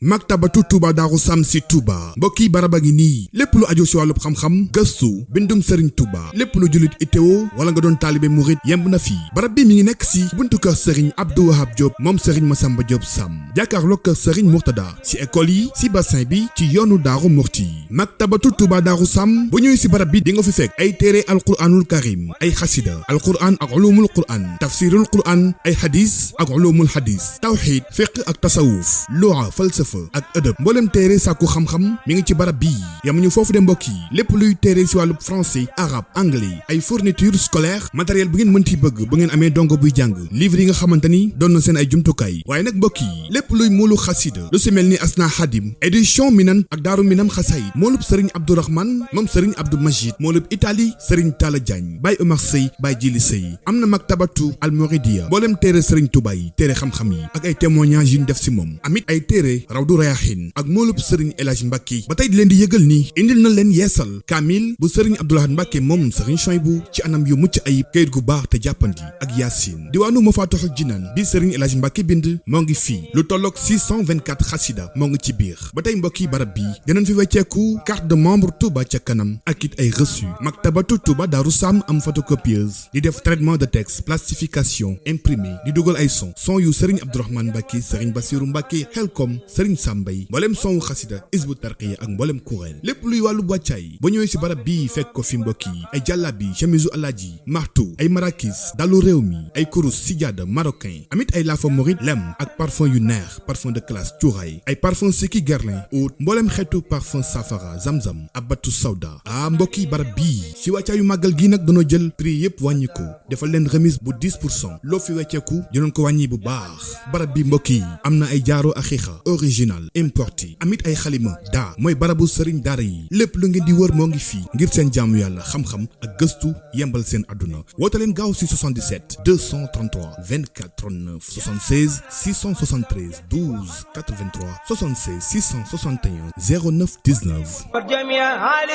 maktabatu Touba Darou Sam si Touba mbokki baraba ngi nii lépp lu aju si wàllub xam-xam gëstu bindum Serigne Touba lépp lu jullit ittewo wala nga doon taalibe murit yemb na fii barab bi mi ngi nekk si buntu kër Serigne Abdou Wahab Diop moom Serigne Massamba Diop Sam jàkkaarloo kër Serigne Mourtada si école yi si bassin bi ci yoonu Daaru Murti maktabatu Touba Darou Sam bu ñëwee si barab bi di nga fi fekk ay téere alquranul karim ay xasida alquran ak ulumul quran tafsirul quran ay hadis ak ulumul hadis tawxid fiqh ak tasawuf lugha falsafa ak ëdëb mboolem téere sàkku xam-xam mi ngi ci barab bii yamuñu foofu de mbokk yi lépp luy téere si wàllu français arabe anglais ay fourniture scolaire matériel bu ngeen mënti bëgg bu ngeen amee dongo buy jàng livre yi nga xamante ni doon na seen ay jumtukaay waaye nag mbokk yi lépp luy moolu xasida lu si mel ni asna xadim édition minan ak daaru minam xasayid moolub sëriñ abdourahman moom sëriñ abdou majid moolub italie sëriñ talla diagne baay omar sëy baay jili sëy am na maktabatu almoridia mboolem téere sëriñ touba yi téere xam-xam yi ak ay témoignages yu ñu def si moom amit ay téere rawdu rayahin ak moolub sëriñ El Hadj Mbacke ba tey di leen di yëgal ni indil na leen yeesal kaamil bu sëriñ Abdoulahad Mbacke moom sëriñ Chouaïbou ci anam yu mucc ayib kayit gu baax te jàppandi ak yaasin diwaanu Mafatihul Jinaan bi sëriñ El Hadj Mbacke bind moo ngi fii lu tolloog 624 xasida moo ngi ci biir ba tey mbokk yi barab bi dinañ fi wecceeku carte de membre Touba ca kanam ak it ay reçu maktabatu Touba Darou Sam am photocopieuse di def traitement de texte plastification imprimé di dugal ay son yu sëriñ Abdourahmane Mbacke sëriñ Bassirou Mbacke Helcom sëriñ Sambay mboolem son xasida isbu tarqiya ak mboolem kuréel lépp luy wàllu wàccaay ba ñëwee si barab bii fekk ko fi mbokk yi ay jàllabi chemisu alaaji martu ay marakis dalu réew mi ay kurus sijaada marocain amit ay laafa morit lem ak parfum yu neex parfum de classe cuuraay ay parfum Siki Guerlain oud mboolem xeetu parfum safara zamzam abatu sawda mbokk yi barab bii si wàccaayu màggal gi nag dañoo jël prix yëpp wàññi ko defal leen remise bu 10% loo fi wecceeku dinañ ko wàññi bu baax barab bi mbokk yi am na ay jaaro axiixa original importé amit ay xalima daa mooy barabu sëriñ daara yi lépp lu ngeen di wër moo ngi fii ngir seen jaamu yàlla xam-xam ak gëstu yembal seen àdduna woote leen gaaw si 77 233 24 39 76 673 12 83 76 661 09 19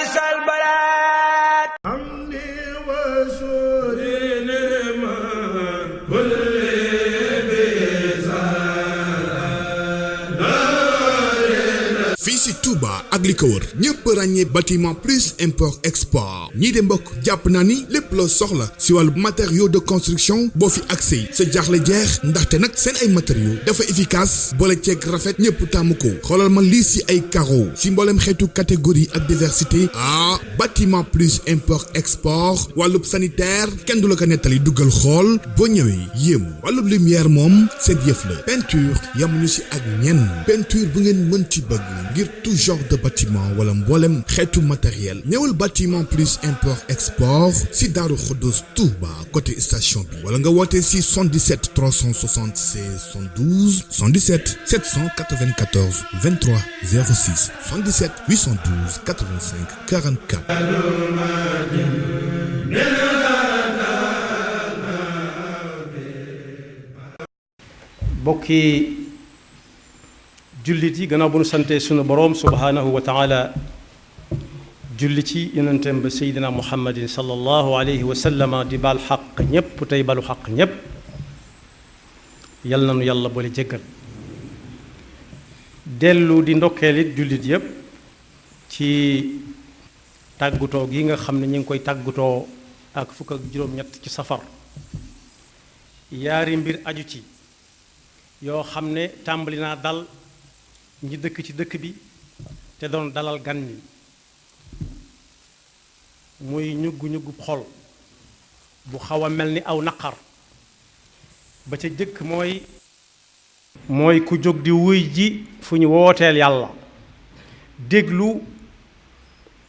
fii si Touba ak li ko wër ñëpp ràññee bâtiment plus import export ñii de mbokk jàpp naa ni lépp loo soxla si wàllu matériaux de construction boo fi accès sa jaaxle jeex ndaxte nag seen ay matériaux dafa efficace boole ceeg rafet ñëpp taamu ko xoolal ma lii si ay carreaux si mboolem xeetu catégorie ak diversité bâtiment plus import export wàllub sanitaire kenn du la ko nettali duggal xool boo ñëwee yéemu wàllub lumière moom seen yëf la peinture yamuñu si ak ñenn peinture bu ngeen mën ci bëgg ngir tout genre de bâtiment wala mboolem xeetu matériel ñëwal bâtiment plus import export si Daaru Xuddus Touba côté station bi wala nga woote si 77 376 72 77 794 23 06 77 812 85 44. bokki jullit yi gannaaw bu nu sante sunu boroom subhaanahu wa taala julli ci yonenteem ba seydina muhammadin sallallahu alayhi wa sallama di baal xaq ñépp tey balu xaq ñépp yal na nu yàlla boole jéggal dellu di ndokkeel it jullit yépp ci tàggutoo gi nga xam ne ñu ngi koy tàggutoo ak fukk ak juróom-ñett ci safar yaari mbir aju ci yoo xam ne tàmbali naa dal ñi dëkk ci dëkk bi te doon dalal gan ñi muy ñugg-ñuggub xol bu xaw a mel ni aw naqar ba ca jëkk mooy ku jóg di wuy ji fu ñu wooteel yàlla déglu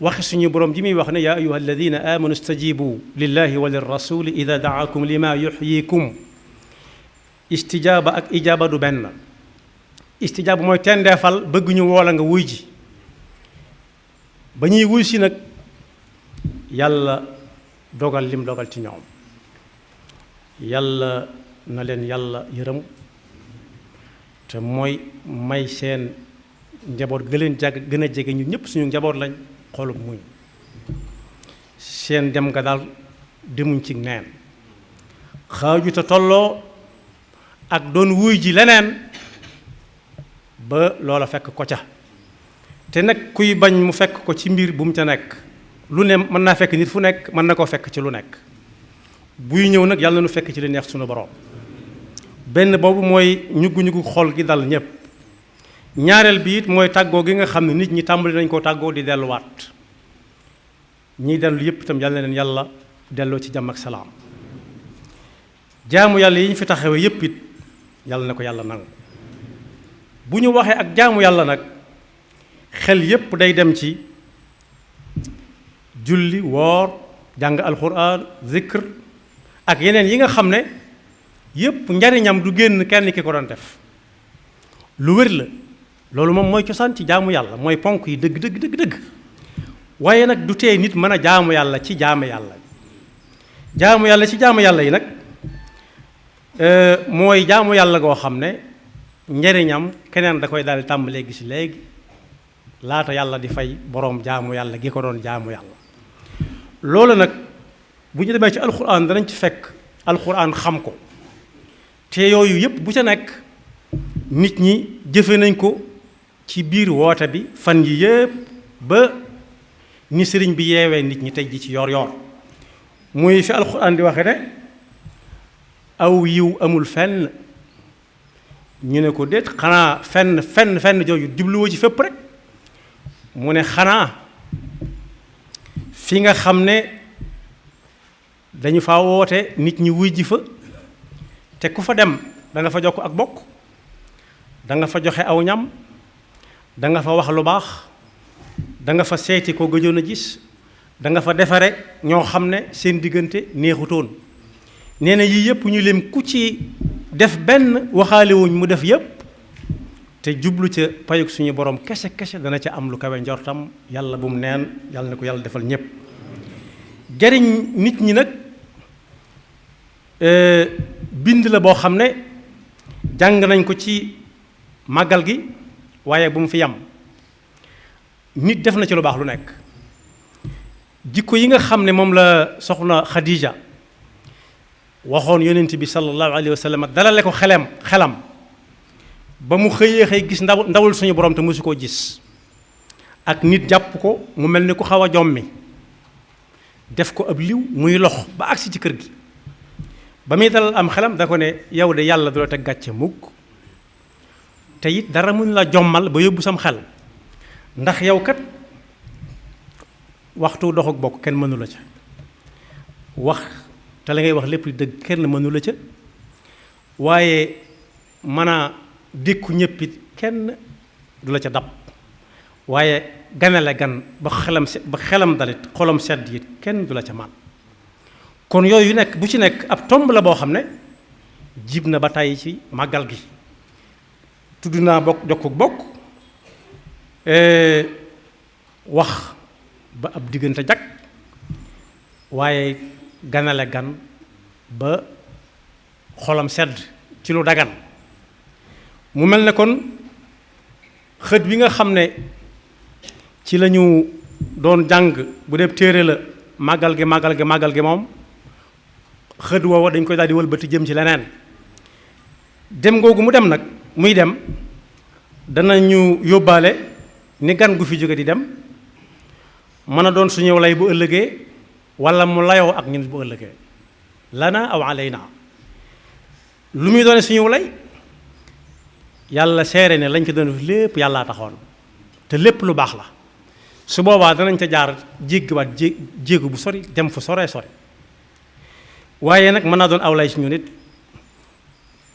waxi suñu boroom ji muy wax ne yaa ayuha alladina amanu stajibu lillahi wa lirrasuli ida daakum lima yuxyikum istijaaba ak ijaaba du benn istijaaba mooy tendeefal bëgg ñu woola nga wuy ji ba ñuy wuy si nag yàlla dogal lim dogal ci ñoom yàlla na leen yàlla yërëm te mooy may seen njaboot gën a jege ñu ñëpp suñu njaboot lañ xolub muñ seen dem nga daal demuñ ci neen xaaju te tolloo ak doon wuy ji leneen ba loola fekk ko ca te nag kuy bañ mu fekk ko ci mbir bu mu ca nekk lu ne mën naa fekk nit fu nekk mën na koo fekk ci lu nekk buy ñëw nag yàlla na nu fekk ci li neex sunu borom benn boobu mooy ñuggu-ñuggu xol gi dal ñépp ñaareel bi it mooy tàggoo gi nga xam ne nit ñi tàmbali nañ koo tàggoo di delluwaat ñiy dellu yépp itam yàlla na leen yàlla delloo ci jàmm ak salaam jaamu yàlla yi ñu fi taxawee yépp it yàlla na ko yàlla nangu bu ñu waxee ak jaamu yàlla nag xel yépp day dem ci julli woor jàng alxuraan zikr ak yeneen yi nga xam ne yépp njariñam du génn kenn ki ko doon def lu wér la loolu moom mooy cosaan ci jaamu yàlla mooy ponk yi dëgg dëgg dëgg dëgg waaye nag du tee nit mën a jaamu yàlla ci jaamu yàlla ci jaamu yàlla yi nag mooy jaamu yàlla goo xam ne njariñam keneen da koy daal di tàmbalee gis léegi laata yàlla di fay boroom jaamu yàlla gi ko doon jaamu yàlla loolu nag bu ñu demee ci alxuraan danañ ci fekk alxuraan xam ko te yooyu yépp bu ca nekk nit ñi jëfe nañ ko ci biir woote bi fan yi yépp ba ni sëriñ bi yeewee nit ñi tey ji ci yor yor muy fi alxuraan di waxe ne aw yiw amul fenn ñu ne ko déet xanaa fenn jooju jubluwoo ci fépp rek mu ne xanaa fi nga xam ne dañu fa woote nit ñi wuy ji fa te ku fa dem da nga fa jokk ak bokk da nga fa joxe aw ñam da nga fa wax lu baax da nga fa seeti ko gëjoon a gis da nga fa defare ñoo xam ne seen diggante neexutoon nee na yii yëpp ñu lim ku ci def benn waxaale wuñ mu def yëpp te jublu ca payug suñu borom kese dana ca am lu kawe njortam yàlla bu mu neen yàlla na ko yàlla defal ñépp jariñ nit ñi nag bind la boo xam ne jàng nañ ko ci màggal gi waaye bu mu fi yam nit def na ci lu baax lu nekk jikko yi nga xam ne moom la soxna Khadija waxoon yonent bi sallallahu alayhi wa sallam dalale ko xelam ba mu xëy gis ndawul suñu borom te mosu koo gis ak nit jàpp ko mu mel ni ku xaw a jommi def ko ab liw muy lox ba agsi ci kër gi ba muy dalal am xelam da ko ne yow de yàlla du la teg gàcce mukk te it dara mun la jommal ba yóbbu sam xel ndax yow kat waxtu doxuk bokk kenn mënu la ca wax te la ngay wax lépp dëgg kenn mënu la ca waaye mën a dékku ñëpp it kenn du la ca dab waaye ganale gan ba xelam dalit xolam sedd it kenn du la ca man kon yooyu nekk bu ci nekk ab tomb la boo xam ne jib na ba tàyyi ci màggal gi tudd naa bokk wax ba ab diggante jag waaye ganale gan ba xolam sedd ci lu dagan mu mel ne kon xët wi nga xam ne ci lañu doon jàng bu dee téere la màggal gi moom xët woowa dañ koy daal di wëlbati jëm ci leneen dem googu mu dem nag muy dem danañu yóbbaale ni gan gu fi jóge di dem mën a doon suñu lay bu ëllëgee wala mu layoo ak ñun bu ëllëgee lana aw alayna lu muy doone suñu lay yàlla seere ne lañ ko doon lépp yàllaa taxoon te lépp lu baax la su boobaa danañ ca jaar jéggiwaat jéegu bu sori dem fu sore waaye nag mën naa doon aw lay si ñu nit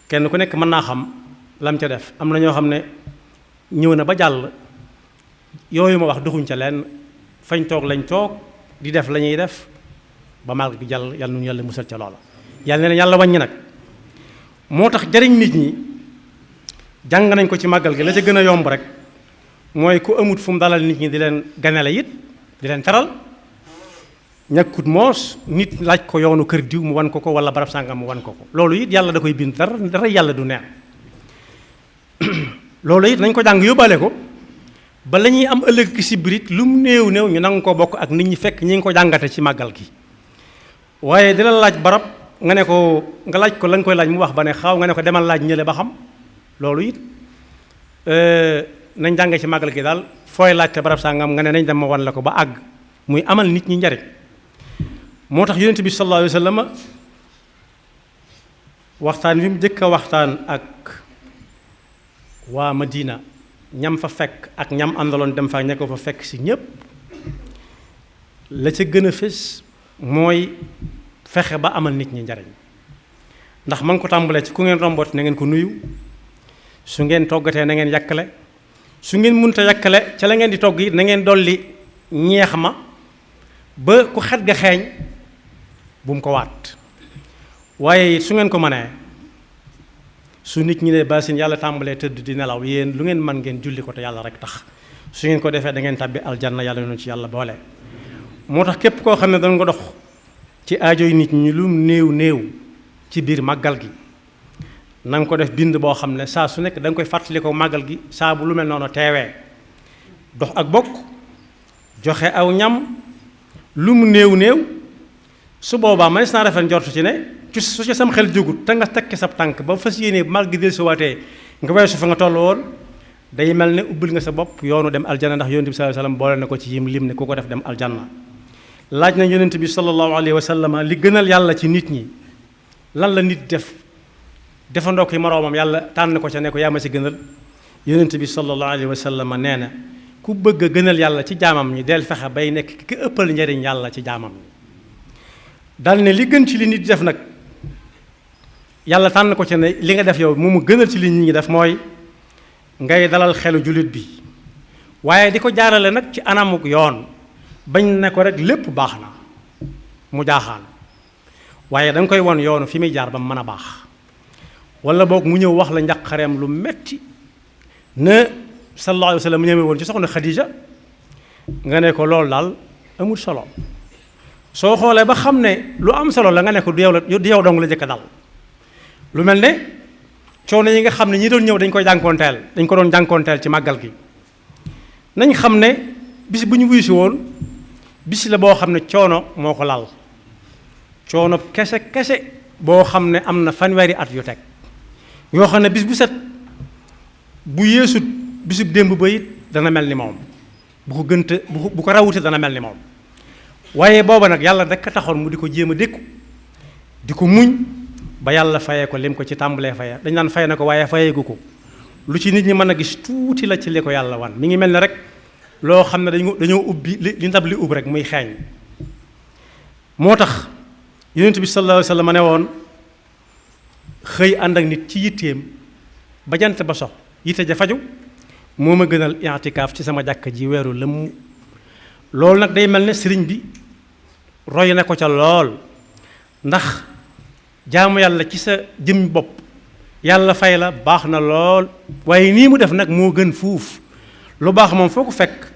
kenn ku nekk mën naa xam lam ca def am na ñoo xam ne ñëw na ba jàll yooyu ma wax duxuñ ca leen fañ toog lañ toog di def la ñuy def ba màggal gi jàll yàlla nu yàlla musal ca loola yàlla ne yàlla wàññi nag moo tax jariñ nit ñi jàng nañ ko ci màggal gi la ca gën a yomb rek mooy ku amut fu mu dalal nit ñi di leen ganale it di leen teral ñàkkut moos nit laaj ko yoonu kër diw mu wan ko wala barab sàngam mu wan ko loolu it yàlla da koy bind dara yàlla du neen loolu it nañ ko jàng yóbbaale ko ba la ñuy am ëllëg ki si birit lu mu néew ñu nangu ko bokk ak nit ñi fekk ñi ngi ko jàngate ci màggal gi waaye di la laaj barab nga ne ko nga laaj ko la nga koy laaj mu wax ba ne xaw nga ne ko demal laaj ñële ba xam loolu it nañ jàng ci màggal gi daal fooy laajte barab sàngam nga ne nañ dem ma wan la ko ba àgg muy amal nit ñi njariñ moo tax yonent bi sallallahu alayhi wa sallam waxtaan wi mu jëkk a waxtaan ak waa Madina ñam fa fekk ak ñam àndaloon dem fa ña ko fa fekk si ñépp la ca gën a fés mooy fexe ba amal nit ñi njariñ ndax ma ngi ko tàmbalee ci ku ngeen rombooti na ngeen ko nuyu su ngeen toggatee na ngeen yàkkale su ngeen mënta yàkkale ca la ngeen di togg yi na ngeen dolli ñeex ma ba ku xet ga xeeñ bu mu ko waat waaye it su ngeen ko mënee su nit ñi ne basin yàlla tàmbalee tëdd di nelaw yéen lu ngeen mën ngeen julli ko te yàlla rek tax su ngeen ko defee da ngeen tàbbi aljanna yàlla noonu ci yàlla boole. moo tax képp koo xam ne dañ ko dox ci aajoy nit ñi lu néew néew ci biir màggal gi na nga ko def bind boo xam ne saa su nekk da nga koy fàttali ko màggal gi saa bu lu mel noonu teewee dox ak bokk joxe aw ñam lu mu néew néew su boobaa mënees naa rafet njortu ci ne su ci sam xel jógut te nga tekki sab tànk ba fas yéene màgg gi del si waatee nga weesu fa nga toll woon day mel ne ubbil nga sa bopp yoonu dem aljanna ndax yonent bi sallallahu alayhi wasallam boole na ko ci yim lim ne ku ko def dem aljanna laaj na yonent bi sallallahu alayhi wasallam li gënal yàlla ci nit ñi lan la nit def defandoo ko moroomam yàlla tànn ko ca ne ko yaa ma ci gënal yonent bi sallallahu alayhi wasallam nee na ku bëgg a gënal yàlla ci jaamam ñi del fexe bay nekk ki ëppal njariñ yàlla ci jaamam ñi dal ne li gën ci li nit def nag yàlla tànn ko ca ne li nga def yow mu gënal ci li nit ñi def mooy ngay dalal xelu jullit bi waaye di ko jaarale nag ci anamuk yoon bañ ne ko rek lépp baax na mu jaaxaan waaye da nga koy won yoonu fi muy jaar ba mu mën a baax wala boog mu ñëw wax la njàqareem lu metti ne sallallahu alayhi wa sallam ñëwee woon ci soxna Khadija nga ne ko loolu daal amul solo soo xoolee ba xam ne lu am solo la nga ne ko du yow dong la jëkk dal lu mel ne coono yi nga xam ne ñi doon ñëw dañ ko doon jànkoonteel ci màggal gi nañ xam ne bis bu ñu wuyu si woon bis la boo xam ne coono moo ko lal coono kese kese boo xam ne am na fanweeri at yu teg yoo xam ne bis bu set bu yeesut bisub démb ba it dana mel ni moom bu ko gënte bu ko rawute dana mel ni moom waaye booba nag yàlla rek a taxoon mu di ko jéem a dékku di ko muñ ba yàlla fayee ko lim ko ci tàmbalee fayee dañ naan fay na ko waaye fayeegu ko lu ci nit ñi mën a gis tuuti la ci li ko yàlla wan mi ngi mel ne rek loo xam ne dañoo ubbi li ndab li ub rek muy xeeñ moo tax yonent bi sallallahu alayhi wa sallam ne woon xëy ànd ak nit ci yitteem ba jant ba so yitte ja faju moo ma gënal i'tikaaf ci sama jàkka ji weeru lëmm loolu nag day mel ne sëriñ bi roy na ko ca lool ndax jaamu yàlla ci sa jëm bopp yàlla fay la baax na lool waaye nii mu def nag moo gën fuuf lu baax moom foo ko fekk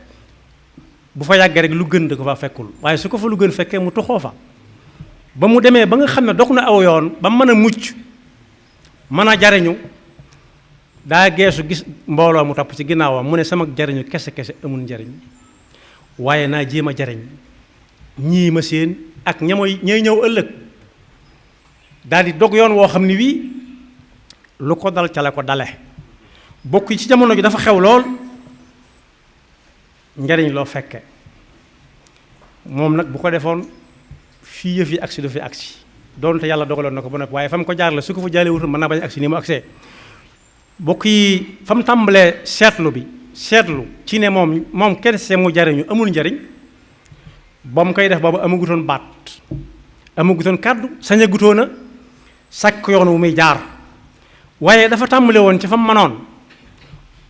bu fa yàggee rek lu gën da ko fa fekkul waaye su ko fa lu gën fekkee mu toxoo fa ba mu demee ba nga xam ne dox na aw yoon ba mën a mucc mën a jariñu daa geesu gis mbooloo mu topp ci ginnaawam mu ne sama jariñu kese kese amul njariñ waaye naa jéem a jariñ ñii ma seen ak ñay ñëw ëllëg daal di dog yoon woo xam ne wii lu ko dal ca la ko dale bokk yi ci jamono ji dafa xew lool njariñ loo fekke moom nag bu ko defoon fii yëf yi agsi du fi agsi doonte yàlla dogaloon na ko ba noppi waaye fa mu ko jaar la su ko fa jaalee wutul mën naa bañ agsi ni mu agsee bokk yi fa mu tàmbalee seetlu ci ne moom kenn see mu jariñu amul njariñ ba mu koy def boobu amagutoon baat amagutoon kàddu sañagutoon a sàkk yoon wu muy jaar waaye dafa tàmbale woon ci fa mu mënoon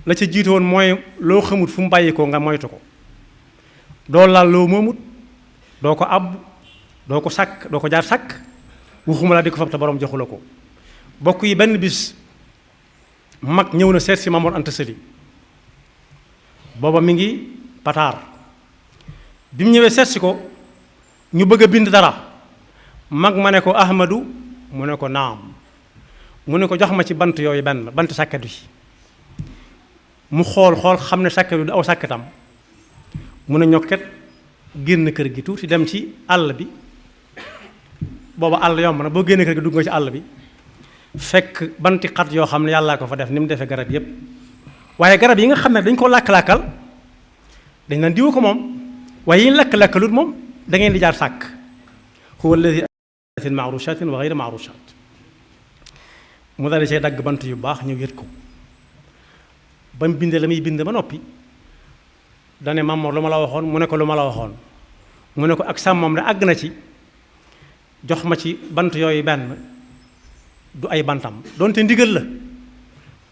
la ca jiite woon mooy loo xamut fu mu bàyyi ko nga moytu ko doo laal loo moomut doo ko àbb doo ko sàkk doo ko jaar sàkk waxuma la di ko fab te borom joxu la ko bokk yi benn bis mag ñëw na seet si Mamoor Anta Sali booba mi ngi pataar bi mu ñëwee seet si ko ñu bëgg a bind dara mag ma ne ko Ahmadu mu ne ko naam mu ne ko jox ma ci bant yooyu benn bant sàkket bi mu xool xam ne sàkket bi du aw sàkketam mu ne ñokket génn kër gi tuuti dem ci àll bi booba àll yomb na boo génn kër gi dugg nga ci àll bi fekk banti xat yoo xam ne yàllaa ko fa def ni mu defee garab yépp waaye garab yi nga xam ne dañ ko lakk-lakkal dañ naan diwa ko moom waaye yi ñu lakk-lakkalut moom da ngeen di jaar sàkk huwa alladi ma'rushatin wa ghayra ma'rushat mu daal di cay dagg bant yu baax ñu yët ko ba mu bindee la muy bind ba noppi dane Mamor lu ma la waxoon mu ne ko lu ma la waxoon mu ne ko ak sàmmam de àgg na ci jox ma ci bant yooyu benn du ay bantam doonte ndigal la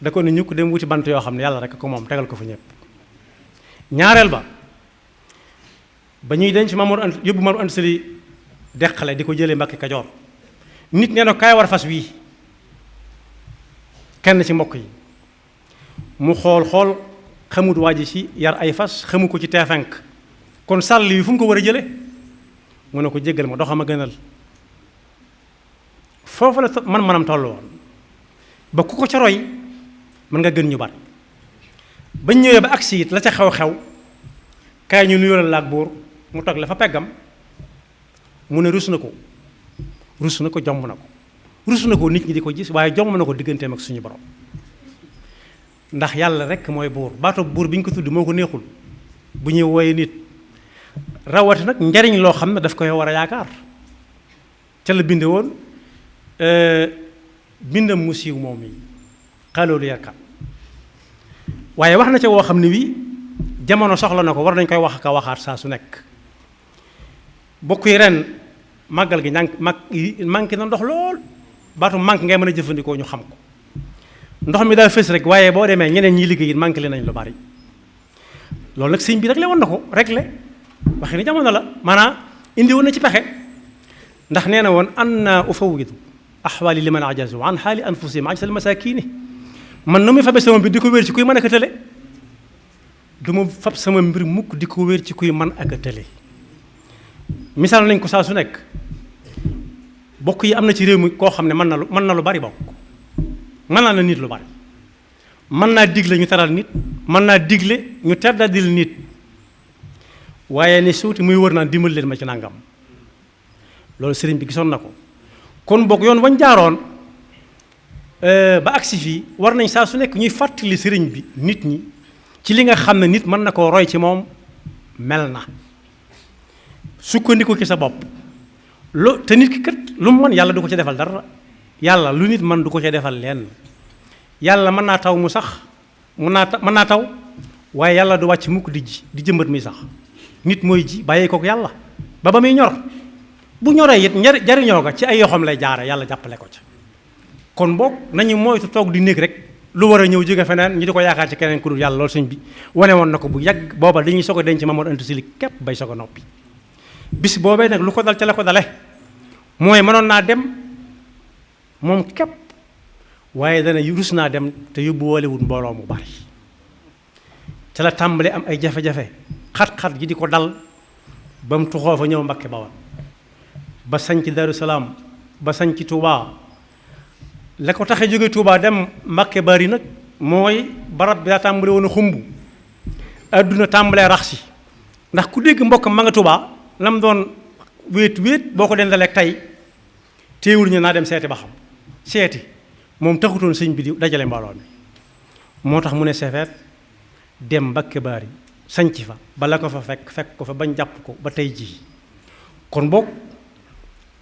da ko ne ñu ko dem wuti bant yoo xam ne yàlla rek ko moom tegal ko fa ñëpp. ñaareel ba ñuy denc Mamour yóbbu Mamour Anta Sali deqale di ko jëlee Mbàkke Kajoor nit nee na kaay war fas wii kenn ci mbokk yi mu xool xamut waa ji ci yar ay fas xamu ko ci teefenk kon sàll yi fu mu ko war a jële mu ne ko jéggal ma doxam a gënal foofu la manam toll woon ba ku ko ca roy mën nga gën ñu bat bañ ñëwee ba agsi it la ca xew-xew kaay ñu nuyoo la ak buur mu toog la fa peggam mu ne rus na ko jomb na ko rus na ko nit ñi di ko gis waaye jomb na ko digganteem ak suñu borom ndax yàlla rek mooy buur baatu buur bi ñu ko tudd moo ko neexul bu ñuy wooye nit rawati nag njariñ loo xam ne daf koy war a yaakaar ca la binde woon bindam mu siiw moom yi xaloolu yarkat waaye wax na ca woo xam ne wii jamono soxla na ko war nañ koy wax ak a waxaat saa su nekk bokk yi ren màggal gi manqué na ndox lool baatu manque ngay mën a jëfandikoo ñu xam ko ndox mi daal fës rek waaye boo demee ñeneen ñi liggéey it manqué le nañ lu bari loolu nag sëñ bi réglé woon na ko réglé waxi ni jamono la maanaam indi woon na ci pexe ndax nee na woon anna ufawwidu ahwaali liman ajazu an haali anfusihim ajsal masakini man na muy fabe sama mbir di ko wéer ci kuy mën ak a tële du ma fab sama mbir mukk di ko wéer ci kuy mën ak a tële misaal nañ ko saa su nekk bokk yi am na ci réew mi koo xam ne mën na lu bari bokk mën naa na nit lu bari mën naa digle ñu teral nit mën naa digle ñu teddadil nit waaye ni suuti muy wër naan dimbal leen ma ci nangam loolu sëriñ bi gisoon na ko kon bokk yoon wañ jaaroon ba agsi fii war nañ saa su nekk ñuy fàttali sëriñ bi nit ñi ci li nga xam ne nit mën na koo roy ci moom mel na sukkandiku ci sa bopp te nit ki kat lu mu mën yàlla du ko ci defal dara yàlla lu nit mën du ko ci defal lenn yàlla mën naa taw mu sax mën naa taw waaye yàlla du wàcc mukk di di jëmbat muy sax nit mooy ji bàyyee kook yàlla ba muy ñor bu ñoree it jariñoo ko ci ay yoxam lay jaare yàlla jàppale ko ca kon boog nañu moytu toog di néeg rek lu war a ñëw jóge feneen ñu di ko yaakaar ci keneen ku dul yàlla loolu sëñ bi wane woon na ko bu yàgg booba dañuy soog a denc Mamour Anta Sali képp bay soog a noppi bis boobee nag lu ko dal ca la ko dale mooy mënoon naa dem moom képp waaye dana rus naa dem te yóbbu woolewul mbooloo mu bari ca la tàmbale am ay jafe-jafe xat-xat gi di ko dal ba mu tuxoo fa ñëw Mbakke Bawal ba sañ ci Daru Salaam ba sañ ci Touba la ko taxee jóge Touba dem Mbakke Bari nag mooy barab bi daa tàmbale woon a xumb adduna tàmbalee rax si ndax ku dégg mbokkam ma nga Touba lam doon wéet boo ko dendaleeg tey téewul ñu naa dem seeti ba xam seeti moom taxutoon sëñ bi di dajale mbooloo mi moo tax mu ne sefeet dem Mbakke Bari sañc fa bala ko fa fekk ko fa bañ jàpp ko ba tey jii kon boog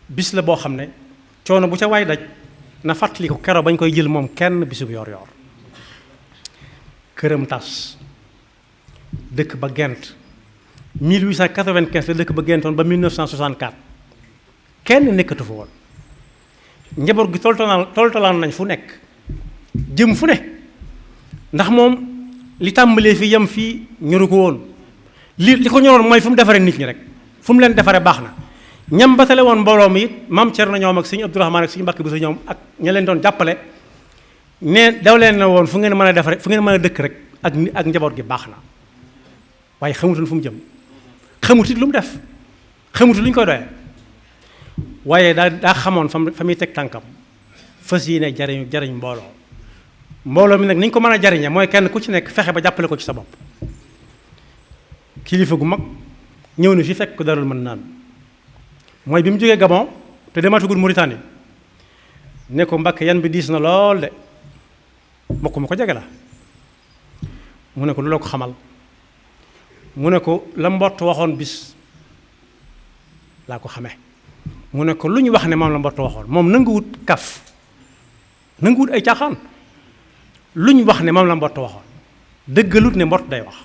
bis la boo xam ne coono bu ca waay daj na fàttali ko kero bañ koy jël moom kenn bisub yor yor këram tas dëkk ba Gent 1895 la dëkk ba Gentoon ba 1964 kenn nekkatu fa woon njaboot gi toltolaan nañ fu nekk jëm fu ne ndax moom li tàmbalee fi yem fii ñoru ko woon li ko ñoroon mooy fu mu defaree nit ñi rek fu mu leen defaree baax na ñam batale woon mbooloo mi it maam Cerno ñoom ak sëñ Abdourahmane ak sëñ Mbàkke Buso ñoom ak ña leen doon jàppale ne daw leen na woon fu ngeen mën a defare fu ngeen mën a dëkk rek ak njaboot gi baax na waaye xamutoon fu mu jëm xamutit lu mu def xamutit lu ñu koy doyee waaye daa xamoon fa muy teg tànkam fas yéene jariñ mbooloo mi nag ni ñu ko mën a jariñe mooy kenn ku ci nekk fexe ba jàppale ko ci sa bopp kilifa gu mag ñëw na fi fekk ko Darul Mannaan mooy bi mu jógee Gabon te dematugul Mauritanie ne ko Mbàkke yan bi diis na lool de mbokk ma ko jege la mu ne ko lu la ko xamal mu ne ko la mbott waxoon bis laa ko xamee mu ne ko lu ñu wax ne moom la mbott waxoon moom nanguwut kaf nanguwut ay caaxaan lu ñu wax ne moom la mbott waxoon dëggalut ne mbott day wax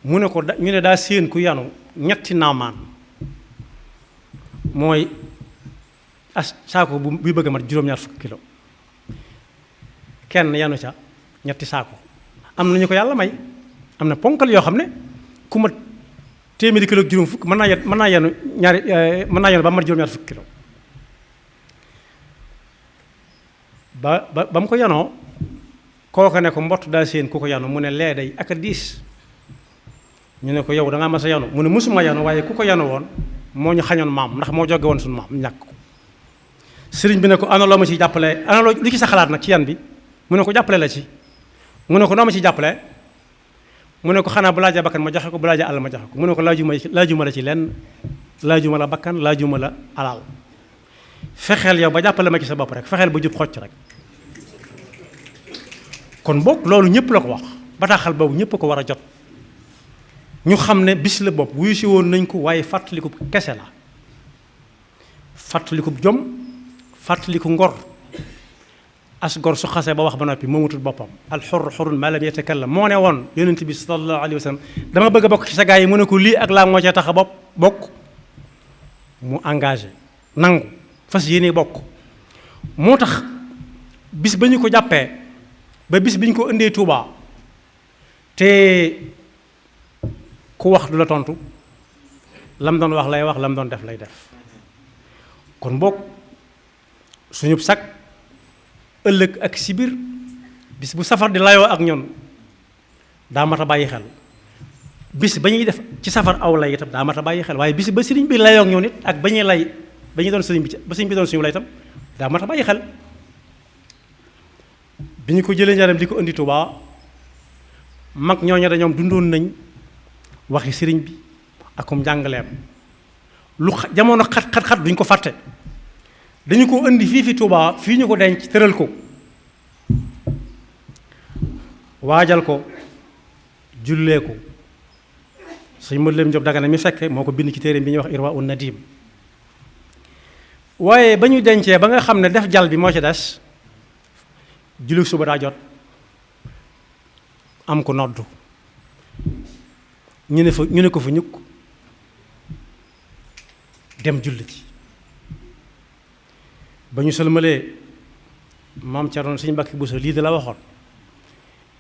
mu ne ko ñu ne daa séen ku yanu ñetti naamaan mooy as saako bu buy bëgg a mat juróom-ñaar fukki kilo kenn yanu ca ñetti saako am na ñu ko yàlla may am na ponkal yoo xam ne ku mat téeméeri kilo ak juróom fukk mën naa yenu ñaari mën naa yenu ba mat juróom-ñaar fukki kilo ba mu ko yanoo kooka ne ko mbott daa séen ku ko yanu mu ne lee day ak a diis ñu ne ko yow da ngaa mas a yanu mu ne mësuma yanu waaye ku ko yanu woon moo ñu xañoon maam ndax moo jóge woon suñu maam ñàkk ko sëriñ bi ne ko ana loo ma ci jàppale ana loo lu ci sa xalaat nag ci yan bi mu ne ko jàppale la ci mu ne ko noo ma ci jàppale mu ne ko xanaa bu laajee bakkan ma joxe ko bu laajee alal ma joxe ko mu ne ko laajuma la ci lenn laajuma la bakkan laajuma la alal fexeel yow ba jàppale ma ci sa bopp rek fexeel ba jub xocc rek kon boog loolu ñëpp la ko wax bataaxal boobu ñëpp ko war a jot ñu xam ne bis la bopp wuyu si woon nañ ko waaye fàttaliku kese la fàttaliku jom fàttaliku ngor as gor su xasee ba wax ba noppi moomatul boppam alxur xurun maa lam yatakallam moo ne woon yonent bi sallallahu alayhi wa sallam dama bëgg a bokk ci sa gaa yi mu ne ko lii ak laa moo cee tax a bokk mu engagé nangu fas yéene bokk moo tax bis ba ñu ko jàppee ba bis bi ñu ko indee Tuubaa te ku wax du la tontu lam doon wax lay wax lam doon def lay def kon bokk suñu sag ëllëg ak si biir bis bu safar di layoo ak ñun daa mat a bàyyi xel bis ba ñuy def ci safar aw lay itam daa mat a bàyyi xel waaye bis ba sëriñ bi layoo ak ñun it ak ba ñuy lay ba ñuy doon sëriñ bi ba sëriñ bi doon suñu lay itam daa mat a bàyyi xel bi ñu ko jëlee njaaram di ko indi Tuubaa mag ñooñu dañoom dundoon nañ waxi sëriñ bi akum njàngaleem lu jamono xat duñ ko fàtte dañu ko indi fii fi Tuubaa fii ñu ko denc tëral ko waajal ko jullee ko sëñ Modou Lam Diop Dagana mi fekke moo ko bind ci téere bi ñuy wax Irwa un Nadim waaye ba ñu dencee ba nga xam ne def jal bi moo ci des julli suba daa jot am ko noddu ñu ne ko fa ñukk dem julli ci ba ñu sëlmalee maam Cerno Sëñ Mbàkke Buso lii de la waxoon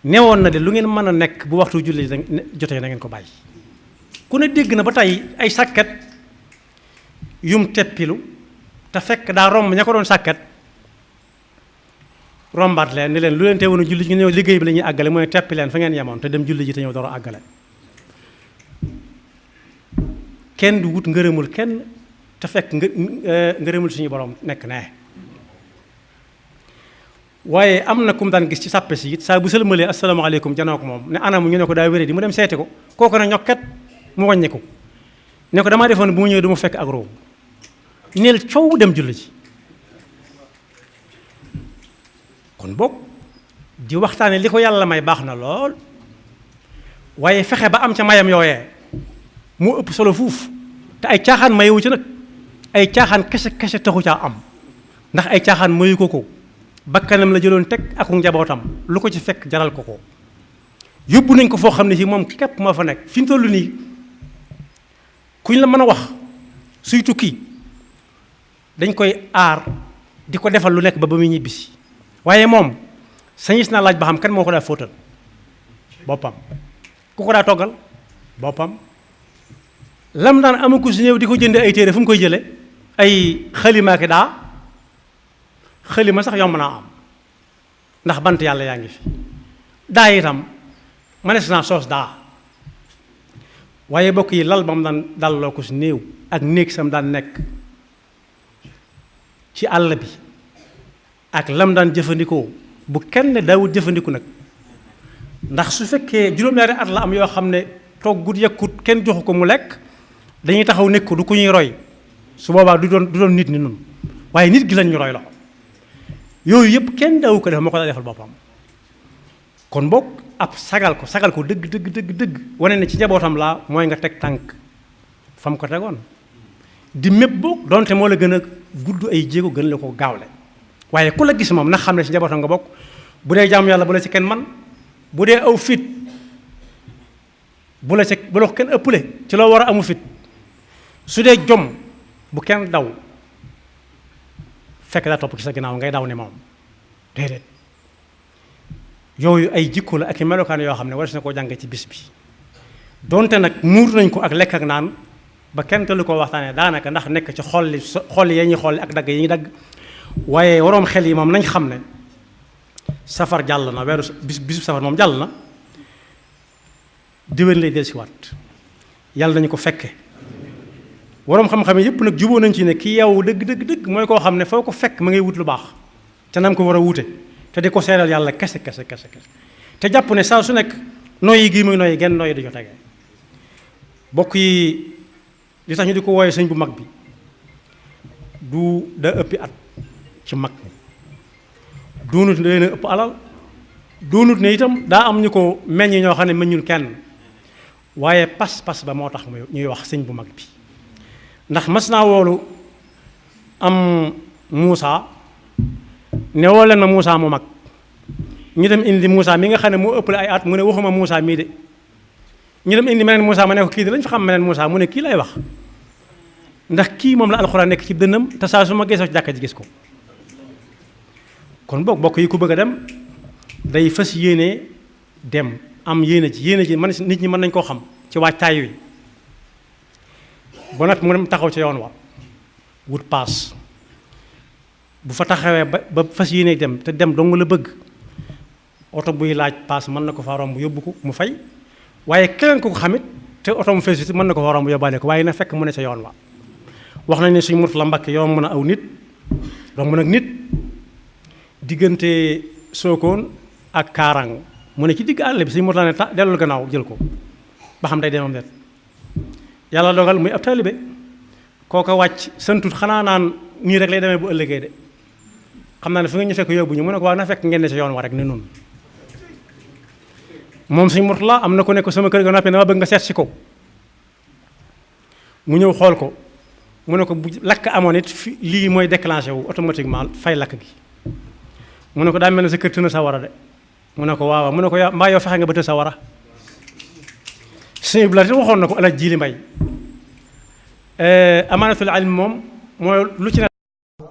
newoon na de lu ngeen mën a nekk bu waxtu julli jotee na ngeen ko bàyyi ku ne dégg na ba tey ay sàkket yum teppilu te fekk daa romb ña ko doon sàkket rombaat leen ni leen lu leen teewoon a julli ñu ñëw liggéey bi la ñuy àggale mooy teppi leen fa ngeen yemoon te dem julli ji te ñëw door a àggale kenn du wut ngërëmul kenn te fekk ngërëmul suñu borom nekk nee waaye am na ku mu daan gis ci sàppe si it saa bu sëlmalee asalaamaaleykum janoo ko moom ne anam ñu ne ko daa wéré di mu dem seeti ko kooku ne ñokket mu wàññiku ne ko damaa defoon bu mu ñëwee du mu fekk ak roobu neel coow dem julli ji kon boog di waxtaane li ko yàlla may baax na lool waaye fexe ba am ca mayam yooyee moo ëpp solo fuuf te ay caaxaan mayewu ci nag ay caaxaan kese taxu caa am ndax ay caaxaan mayu ko bakkanam la jëloon teg ak njabootam lu ko ci fekk jaral ko yóbbu nañ ko foo xam ne si moom képp moo fa nekk fi ñu toll nii kuñ la mën a wax suy tukki dañ koy aar di ko defal lu nekk ba muy ñibbisi waaye moom sañis naa laaj ba xam kan moo ko daa fóotal boppam ku ko daa toggal boppam lam daan amaku si ñëw di ko jënde ay téere fu mu koy jële ay xalimaaki daa xalima sax yomb naa am ndax bant yàlla yaa ngi fi daa itam manees naa soos daa waaye bokk yi lal ba mu daan dalloo ko si néew ak néeg sam daan nekk ci àll bi ak lam daan jëfandikoo bu kenn daawut jëfandiku nag ndax su fekkee juróom-ñaari at la am yoo xam ne toggut yekkut kenn joxu ko mu lekk dañuy taxaw nekk ko du ku ñuy roy su boobaa du doon nit ni nun waaye nit gi lañ ñu roy la yooyu yëpp kenn daawu ko def moo ko daa defal boppam kon boog ab sagal ko dëgg wane ne ci njabootam laa mooy nga teg tànk fam ko tegoon di mépp boog donte moo la gën a gudd ay jéego gën la ko gaawle waaye ku la gis moom na xam ne ci njabootam nga bokk bu dee jaamu yàlla bu la ci kenn man bu dee aw fit bu la ko kenn ëppale ci loo war a amu fit su dee jom bu kenn daw fekk daa topp ci sa ginnaaw ngay daw ne moom déedéet yooyu ay jikko la ak i melokaan yoo xam ne war na koo jànge ci bis bi donte nag muur nañ ko ak lekk ak naan ba kenn te lu ko waxtaanee daanaka ndax nekk ci xolli ya ñuy xolli ak dagg yi ñuy dagg waaye waroom xel yi moom nañ xam ne safar jàll na weeru bisu safar moom jàll na déwén lay dellusiwaat yàlla nañu ko fekke waroom xam-xam yi yëpp nag juboo nañ ci ne ki yow dëgg mooy koo xam ne foo ko fekk ma ngay wut lu baax te nam ko war a wute te di ko seeral yàlla kese te jàpp ne saa su nekk noyyi gii muy noyyi genn noyyi du jo tege bokk yi li tax ñu di ko wooye sëñ bu mag bi du da ëppi at ci mag mi doonut ne leen ëpp alal doonut ne itam daa am ñu ko meññ ñoo xam ne meññul kenn waaye pas-pas ba moo tax ñuy wax sëñ bu mag bi ndax mas naa woolu am Muusa ne woo leen ma Muusa mu mag ñu dem indi Muusa mi nga xam ne moo ëppale ay at mu ne waxuma Muusa mii de ñu dem indi meneen Muusa ma ne ko kii de lañ fa xam meneen Muusa mu ne kii lay wax ndax kii moom la alxuraan nekk ci dënnam te saa su ma geesoo ci jàkka ji gis ko kon boog bokk yi ku bëgg a dem day fas yéene dem am yéene ji man nit ñi mën nañ koo xam ci waajtaay wi ba nag mu dem taxaw ci yoon wa wut paas bu fa taxawee ba fas yéene dem te dem dong la bëgg oto buy laaj paas mën na ko fa romb yóbbu ko mu fay waaye keneen ko xamit te oto mu fees mën na ko fa romb yóbbaale ko waaye na fekk mu ne ca yoon wa wax nañ ne suñ Murtala Mbakke yoon mën a aw nit donc nag nit diggante Sokone ak Kaarang mu ne ci digg àll bi suñ Murtala ne dellul gannaaw jël ko ba xam day demam net yàlla dogal muy ab taalibe kooka wàcc santut xanaa naan nii rek lay demee bu ëllëgee de xam naa ne fi nga ñu fekk yóbbu ñu mu ne ko waaw na fekk ngeen ne ci yoon wa rek ne noonu moom suñ Murtala am na ku nekk sama kër ga noppi dama bëgg nga seet si ko mu ñëw xool ko mu ne ko bu lakk amoon it fi lii mooy déclenché wu automatiquement fay lakk gi mu ne ko daa mel ne sa kër tëna sa war a de mu ne ko waaw mu ne ko yaa mbaa yow fexe nga ba të sa war a sëñ bi la te waxoon na ko ala jiili mbay amaanatul ilm moom mooy lu ci ne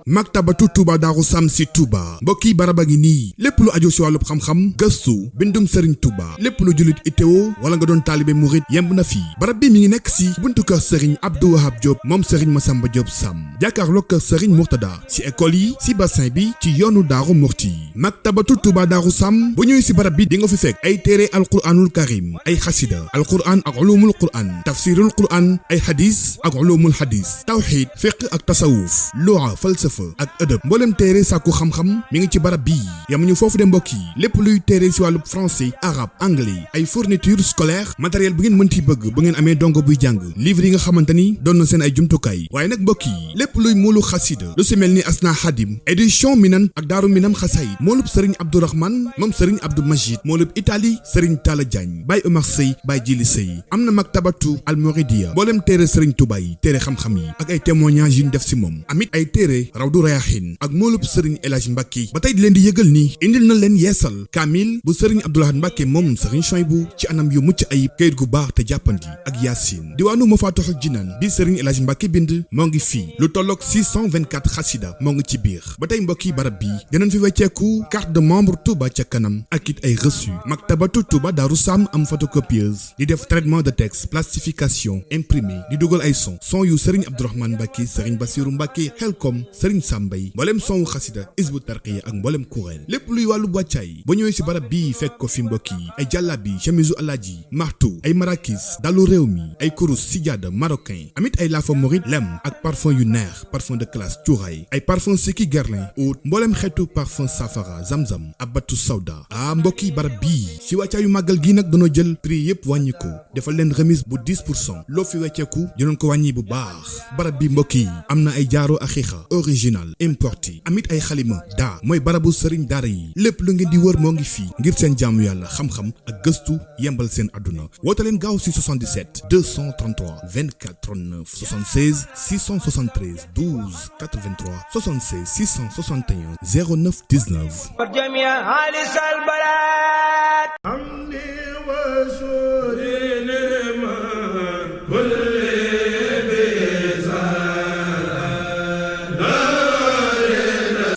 maktabatu Touba Darou Sam si Touba mbokki baraba ngi nii lépp lu aju si wàllub xam-xam gëstu bindum Serigne Touba lépp lu jullit ittewo wala nga doon taalibe murit yemb na fii barab bi mi ngi nekk si buntu kër Serigne Abdou Wahab Diop moom Serigne Massamba Diop Sam jàkkaarloo kër Serigne Mourtada si école yi si bassin bi ci yoonu Daaru Murti maktabatu Touba Darou Sam bu ñëwee si barab bi di nga fi fekk ay téere alquranul karim ay xasida alquran ak ulumul quran tafsirul quran ay hadis ak ulumul hadis tawxid fiqh ak tasawuf lugha falsafa ak ëdëb mboolem téere sàkku xam-xam mi ngi ci barab bii yamuñu foofu de mbokk yi lépp luy téere si wàllu français arabe anglais ay fourniture scolaire matériel bu ngeen mënti bëgg bu ngeen amee dongo buy jàng livre yi nga xamante ni doon na seen ay jumtukaay waaye nag mbokk yi lépp luy moolu xasida lu si mel ni asna xadim édition minan ak daaru minam xasay moolub sëriñ abdourahman moom sëriñ abdou majid moolub italie sëriñ talla diagne baay omar sëy baay jili sëy am na maktabatu almoridia mboolem téere sëriñ tuba yi téere xam-xam yi ak ay témoignages yu ñu def si moom amit ay téere Rawdu Rayaahin ak moolub sëriñ El Hadj Mbacke ba tey di leen di yëgal ni indil na leen yeesal kaamil bu sëriñ Abdou Lahad Mbacke moom sëriñ Chouaïbou ci anam yu mucc ayib kayit gu baax te jàppandi ak yaasin diwaanu Mafatihul Jinaan bi sëriñ El Hadj Mbacke bind moo ngi fii lu tolloog 624 xasida moo ngi ci biir ba tey mbokki barab bi dinañ fi wecceeku carte de membre Touba ca kanam ak it ay reçu maktabatu Touba Darou Sam am photocopieuse di def traitement de texte plastification imprimé di dugal ay son yu sëriñ Abdourahmane Mbacke sëriñ Bassirou Mbacke Helcom sëriñ Sambay mboolem sonwu xasida isbu tarqiya ak mboolem kuréel lépp luy wàllu wàccaay ba ñëwee si barab bii fekk ko fi mbokk yi ay jàllabi chemisu alaaji martu ay marakis dalu réew mi ay kurus sijaada marocain amit ay laafa morit lem ak parfum yu neex parfum de classe cuuraay ay parfum Siki Guerlain oud mboolem xeetu parfum safara zamzam abatu sawda mbokk yi barab bii si wàccaayu màggal gi nag dañoo jël prix yëpp wàññi ko defal leen remise bu 10% loo fi wecceeku dinañ ko wàññi bu baax barab bi mbokk yi am na ay jaaro axiixa origine original importé amit ay xalima daa mooy barabu sëriñ daara yi lépp lu ngeen di wër moo ngi fii ngir seen jaamu yàlla xam-xam ak gëstu yembal seen àdduna woote leen gaaw si 77 233 24 39 76 673 12 83 76 661 09 19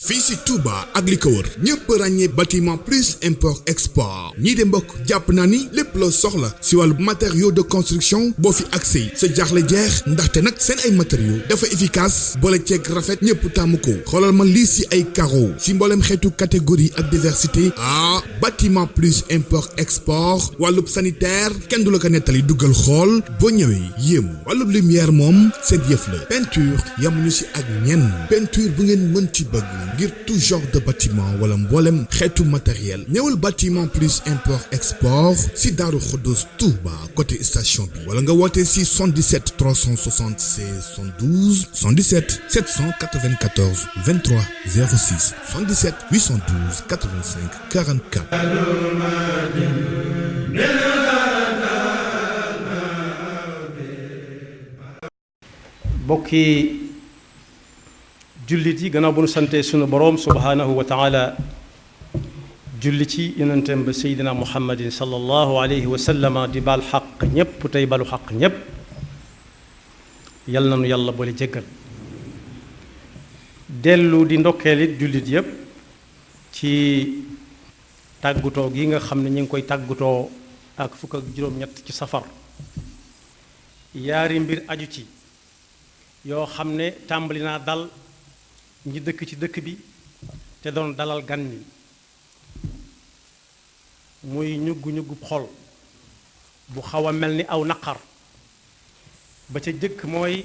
fii si Touba ak li ko wër ñëpp ràññee bâtiment plus import export ñii de mbokk jàpp naa ni lépp loo soxla si wàllu matériaux de construction boo fi accès sa jaaxle jeex ndaxte nag seen ay matériaux dafa efficace boole ceeg rafet ñëpp tàmm ko xoolal ma lii si ay carreaux si mboolem xeetu catégorie ak diversité bâtiment plus import export wàllub sanitaire kenn du la ko nettali duggal xool boo ñëwee yéemu wàllub lumière moom seen yëf la peinture yamuñu si ak ñenn peinture bu ngeen mën ci bëgg ngir tout genre de bâtiment wala mboolem xeetu matériel ñëwal bâtiment plus import export si Daaru Xuddus Touba côté station bi wala nga woote si 77 376 72 77 794 23 06 77 812 85 44. bokki jullit yi gannaaw bu nu sante sunu boroom subhaanahu wa taala julli ci yonentam ba seydina muhammadin sallallahu alayhi wa sallama di baal xaq ñépp tey balu xaq ñépp yal na nu yàlla boole jéggal dellu di ndokkeelit jullit yépp ci tàggutoo gi nga xam ne ñu ngi koy tàggutoo ak fukk ak juróom-ñett ci safar yaari mbir aju ci yoo xam ne tàmbali naa dal ñi dëkk ci dëkk bi te doon dalal gan ñi muy ñugg-ñuggub xol bu xaw a mel ni aw naqar ba ca jëkk mooy